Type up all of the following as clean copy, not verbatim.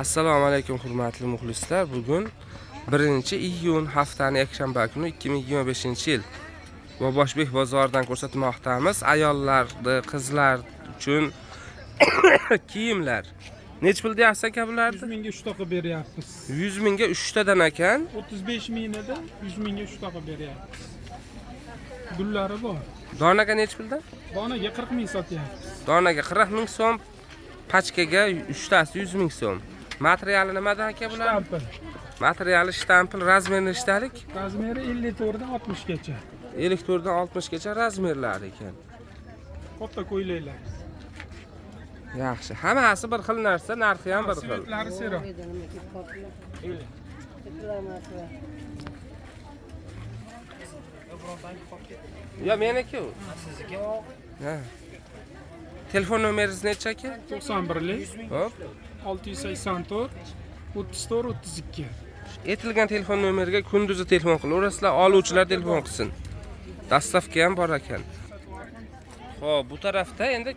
Assalomu alaykum, hurmatli muxlislar. Bugun 1-iyun, haftani yakshanba kuni, 2025-yil. Boboshbek bozoridan ko'rsatmoqdamiz. Ayollarni, qizlar uchun kiyimlar. Nechi pul deyapsiz, aka, bularni? 100 mingga 3 ta qilib beryapmiz. 100 mingga 3 tadan ekan. 35 ming edi, 100 mingga 3 ta qilib beryapmiz. Gullari bor. Donaga nechi puldan? Donaga 40 ming sotyapmiz. Donaga 40 ming so'm, pachkaga 3 tasi 100 ming so'm. Materiali nimadan, aka, bular? Shtampil. Materiali shtampil, razmeri nechtalik? Razmeri 54 dan 60 gacha. 54 dan 60 gacha razmerlari ekan. Katta ko'ylaklar. Yaxshi. Hammasi bir xil narsa, narxi ham bir xil. Svetlari seroq. Yo, meniki u. Sizniki? Ha. Telefon nomeringiz necha, aka? 91lik Hop. 684 34 32. Aytilgan telefon nomeriga kunduzi telefon qilaverasizlar, oluvchilar telefon qilsin. Dastavka ham bor ekan. Xo'p, bu tarafda endi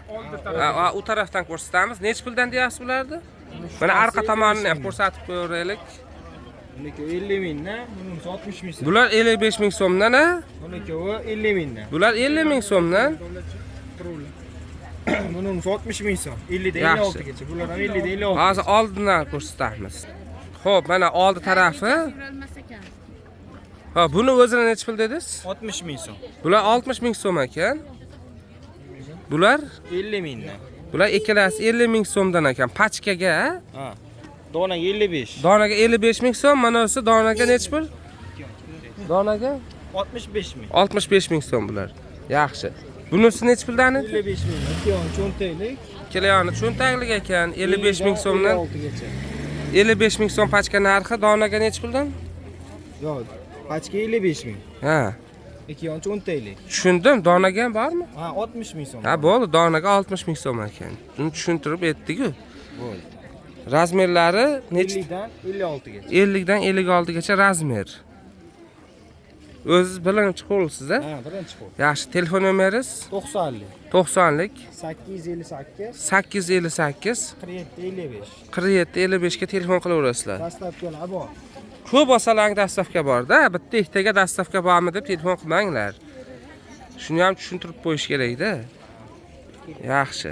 Oldi ha, taraf. ha, u tarafdan ko'rsatamiz. Nechi puldan deyapsiz bularni? Mana arqa tomonini ham ko'rsatib qo'yaveraylik. Buniki 50 mingdan, bunisi 60 ming so'm. Bular 55 ming so'mdan, a? Buniki 50 mingdan. Bular 50 ming so'mdan. Bunisi 60 ming so'm. 50 dan Yaxshi. 56 gacha. Bular ham 50 dan 56. Hozir oldindan ko'rsatamiz. Xo'p, mana oldi tarafi. Ha, buni o'zini nechi pul dedingiz? 60 ming so'm. Bular 60 ming so'm ekan. Bular 50 mingdan. Bular ikkalasi 50 ming so'mdan ekan pachkaga, a? Ha. Donaga 55. Donaga 55 ming so'm, mana o'si donaga nechi pul? Donaga 65 ming. 65 ming so'm bular. Yaxshi. Bunisi nechi puldan edi? 55 ming. Ikki yon cho'ntaklik. Ikkalayoni cho'ntaklik ekan, 55 ming so'mdan. 56 gacha. 55 ming so'm pachka narxi, donaga nechi puldan? Yo'q, pachka 55 ming. Ha, Ikki yon cho'ntaklik. tushundim. Donaga ham bormi? Ha, 60 ming so'm. Ha, bo'ldi, donaga 60 ming so'm ekan. Uni tushuntirib etdik-ku. Bo'ldi. Razmerlari nechi? 50 dan 56 gacha. 50 dan 56 gacha razmer. O'ziz birinchi qo'lsiz, a? Ha, birinchi qo'l. Yaxshi, telefon nomeringiz? 90lik. 90lik 858 858 47 55. 47 55 ga telefon qilaverasizlar. Dastlabkilar bor. Ko'p olsalaring dastavka bor-da, bitta ikkitaga dastavka bormi deb telefon qilmanglar. Shuni ham tushuntirib qo'yish kerak-da. Yaxshi.